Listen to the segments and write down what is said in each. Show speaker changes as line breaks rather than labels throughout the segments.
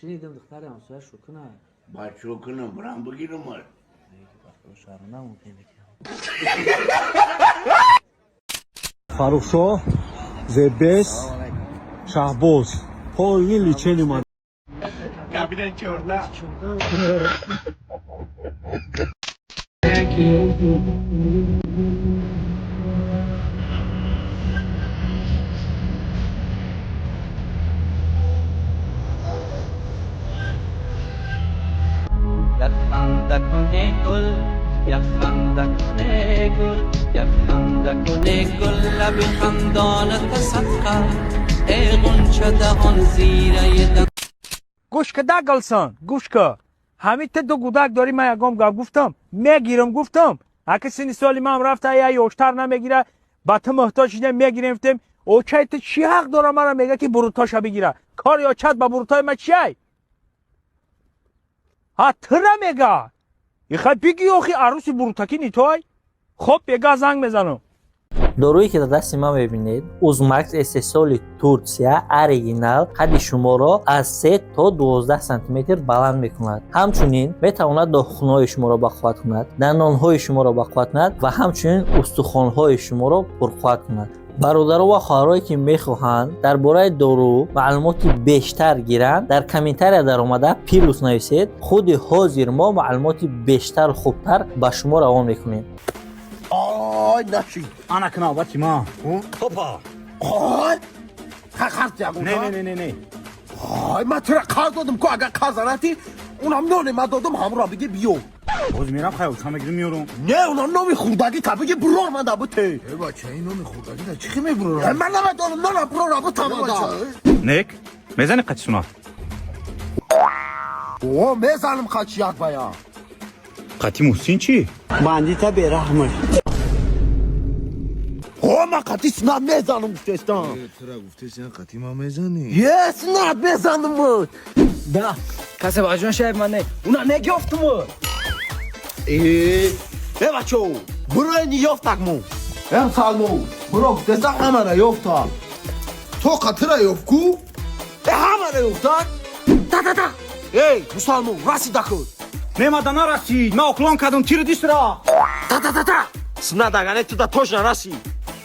Шунидам, духтари ҳамсоя шукуна.
Баъд чӯ кунам, бирам бигирамаш?
Шаҳрона мумкин бикунам.
Фаррухшоҳ, Зебес, Шаҳбоз. Полный лечение омад.
Кабина 14.
Як ханда куне гул, як ханда куне гул, як ханда куне гул, лаби хандонат садқа, эй ғунча даҳон зираи дам.
Гӯш када, Галсон, гӯш ка. Ҳамин ту ду гудак дорӣ, ман ягон гап гуфтам, мегирам гуфтам. Аки синни соли ман рафта, я ёштар намегира, ба ту муҳтоҷ шидем, мегирем гуфтем. Очаи ту чӣ ҳақ дора, мара мега ки бурутоша бигира? Кори очат ба бурутои ма чиай? Ҳа, тура мега. Ихай биги, охи арӯси бурутакӣ нитой? Хоб, бега занг мезанам.
Доруе ки дар дасти ман мебинед, Узмакс, истеҳсоли Турсия, оригинал, қадди шуморо аз 3 то 12 сантиметр баланд мекунад. Ҳамчунин метавонад нохунҳои шуморо бақувват кунад, дандонҳои шуморо бақувват кунад ва ҳамчунин устухонҳои шуморо пурқувват кунад. Бародаро ва хоҳарое ки мехоҳанд дар бораи дору маълумоти бештар гиранд, дар комментария даромада плюс нависед. Худи ҳозир мо маълумоти бештару хубтар ба шумо равон мекунем.
Ой, нашид.
Ана к навбати ман. Хопа.
Ой, қарз ягон.
Не, не, не, не, не.
Ой, ман тура қарз додам ку, агар қарз нати, унам ноне ман додам, ҳамура биги, биё.
Боз мерам, хай, оча мегирим, меёрам.
Не, унам номи хурдагӣ та биги, бурор ман да буте.
Э, бача, ин номи хурдагӣ да чӣ хи мебурорам?
Ман намедонам, нона бурора бутамада.
Нек мезани қати сунат.
О, мезанам қачи як бая.
Қати Муҳсин чӣ?
Бандита бераҳмаш.
О, ман қати сунат мезанам гуфтестам.
Тура гуфтеси, қати ман мезанӣ?
Е, сунат мезанам.
Да касе баҷон шаиб ман не, уна негёфтуму.
Э, э, бачо, бурои ёфтак мо.
Эм Салмо, буро гуфтеса, ҳамара ёфта. То қатира ёфт ку?
Э, ҳамара ёфтак. Та та та. Эй, мусалмон, расида кун.
Не, мада нарасид, ман уклон кардам, тиру дистра.
Та та та та. Сунат агане туда точно расид.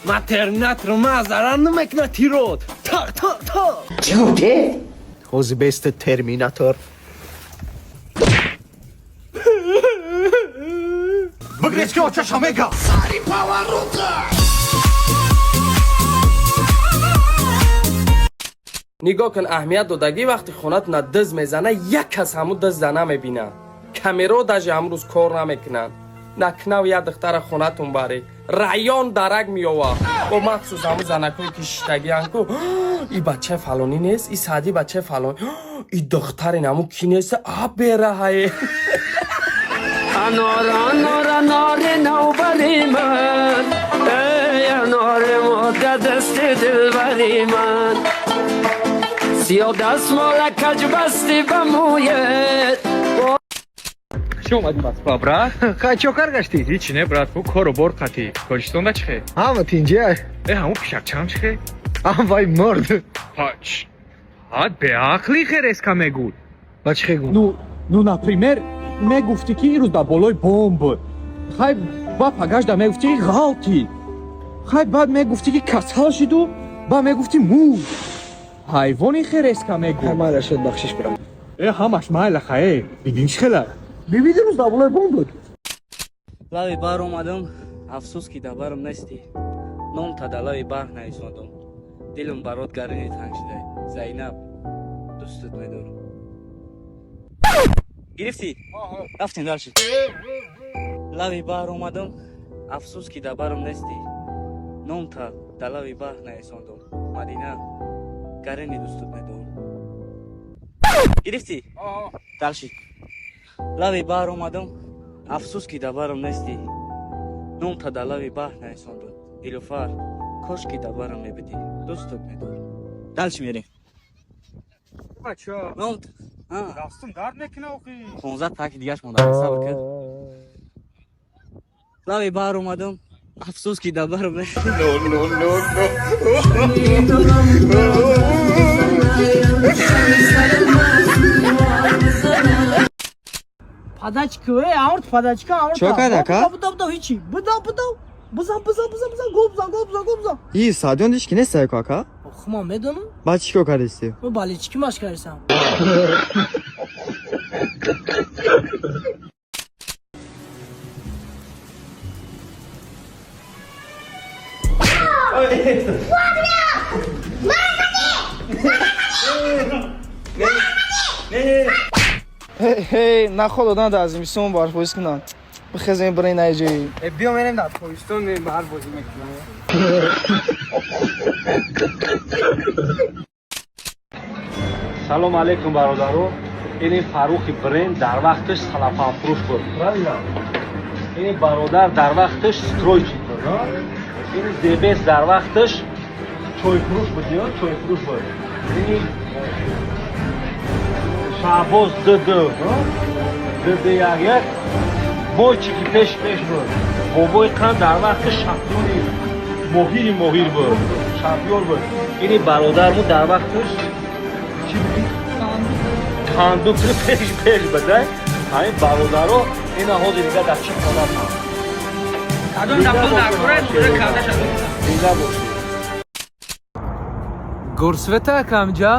Ма терминатор, ма зарар намекуна тирот. Та та та.
Чӣ гуфтӣ?
Ҳози беста терминатор.
Бигрез ки очаша мега.
Сари поворота.
Нигоҳ кун, аҳамият додагӣ, вақти хонатона дыз мезана, як кас ҳаму дызда намебина. Камеро даже ҳамрӯз кор намекунанд. Накнав як духтара хонатон барӣ, район дарак меёва. Бо махсус ҳаму занакое ки шиштагиан ку: и бачаи фалонӣ нест, и саъди бачаи фалонӣ, и духтари наму ки нест, а бераҳае.
Анор, анор, анори навбари ман, эй анори мода дасти дилбари ман, сиё дастмола каҷ басти ба мӯет.
Чӣ омадӣ Москва, брат?
Хай, чо кар гаштӣ?
Ҳичи не, брат, ку кору бор қатӣ. Тоҷикистонда чӣ хе?
Ҳама тинҷа.
Э, ҳамун пишакчам чӣ хе?
Ам вай мурд.
Ҳач. Ҳа, беақлӣ, хе резко мегӯд.
Ба чӣ хе гу?
Ну, например, мегуфтӣ ки ирӯз дар болои бом буд. Хай, ба пагашда мегуфтӣ ки ғалтӣ. Хай, баъд мегуфтӣ ки касал шиду, баъд мегуфтӣ мурд. Ҳайвони, хе резко мегӯ.
Майла шуд, бахшиш бирам.
Э, ҳамаш майла, хае. Бибин чӣ хела?
Биби дирӯз дар болои бом буд.
Лаби баҳр омадам, афсӯс ки дар барам нестӣ. Ном та дар лаби баҳр нависондам. Дилам барот гарини танг шуда. Зайнаб, дӯстат медорам. Гирифтӣ, рафтем дальше. Лаби баҳр омадам, афсӯс ки дар барам нестӣ. Ном та дар лаби баҳр нависондам. Мадина, гарини дӯстат медорам. Гирифтӣ, дальше. Лаби баҳр омадам, афсӯс ки дар барам нестӣ. Ном та дар лаби баҳр нависондам. Дилуфар, кош ки дар барам мебудӣ. Дӯстат медорам. Дальше мерем.
Бача,
Ном
дастум дард мекуна охи.
15 таки дигаш монда, сабр кар. Лаби баҳр омадам, афсӯс ки дар барам нестӣ.
No, no, no, no.
Подачка, эй, амурт подачка, амурт.
Чё карда, ка?
Будав, будав, ҳичи. Будав, будав. Бизан, бизан, бизан, бизан, гол бизан, гол бизан, гол бизан.
И стадион ҳеч ки нест, ака?
Охи, ман медонам.
Баъд чӣ кор кардисти?
Мо болельщики машқ кардисам.
Ҳей, наход одан дар зимистон барфбозӣ кунанд. Бихезем, бирен айҷои.
Биё, мерем дар тобистон барфбозӣ мекунем.
Салом алейкум, бародаро. Ини Фаррухи бренд дар вақташ салафанфурӯш буд, правильно? Ини бародар дар вақташ стройщик буд. Ини зебес дар вақташ чойфурӯш буд ё чойфурӯш буд. Ини Шаҳбоз дд дд як як бойчики пеш пеш буд. Бобои қанд дар вақташ шампиони моҳири моҳир буд, шампион буд. Ини бародарму дар вақташ чӣ буд? Кондуктори пеш пеш буд. Ҳамин бародаро ина ҳозир дига дар чӣ ҳолатанд? Зинда бошед.
Горсвета камҷа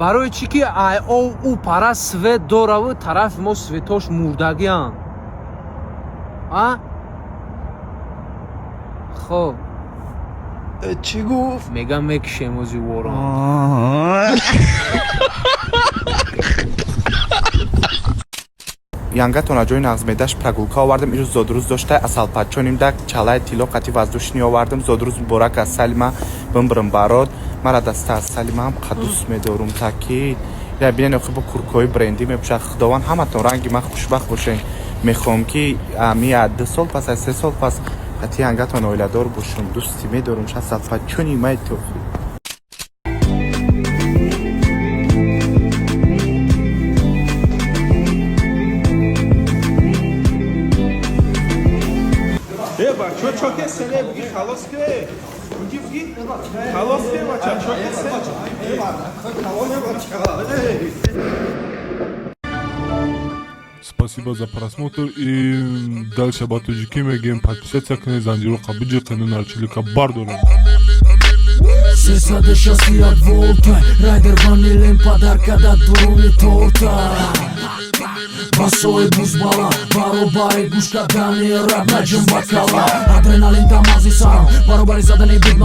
барои чӣ ки ай ов ӯ пара свет дораву тарафи мо светош мурдагиам, а хоб.
Чӣ гуфт?
Мегам, мекишем ози ворон.
Янгатона ҷои нағзмедаш прогулка овардам. Ирӯз зодрӯз дошта, асалпачоним дак чалаи тилло қати воздушный овардам. Зодрӯз муборак, асалима, бимбирим барот мара даста, асалимаам қадус медорум. Таки я бинен, охи бо куркҳои брендӣ мепӯшад. Худованд ҳаматон ранги ман хушбахт бошен. Мехоҳам, ки ами 2 сол пас, аз 3 сол пас қати янгатон оиладор бошум. Дӯстӣ медорум, асалпачони май тофи.
Э, бачо, чо кесене? Буги, халос ке. Буги, буги. Халос ке, бача, чо кесе?
Спасибо за просмотр и дальше ба тоҷикӣ мегӯем: подписаться кунед, занҷироқа биҷиқену нарчилика бардорем.
361 волта, райдер ванилем подарка да дуруни торта. Басои бузбала баробари гӯш кардани рап наҷум бакала. Адреналин дар мағзи сарам баробари задани бит.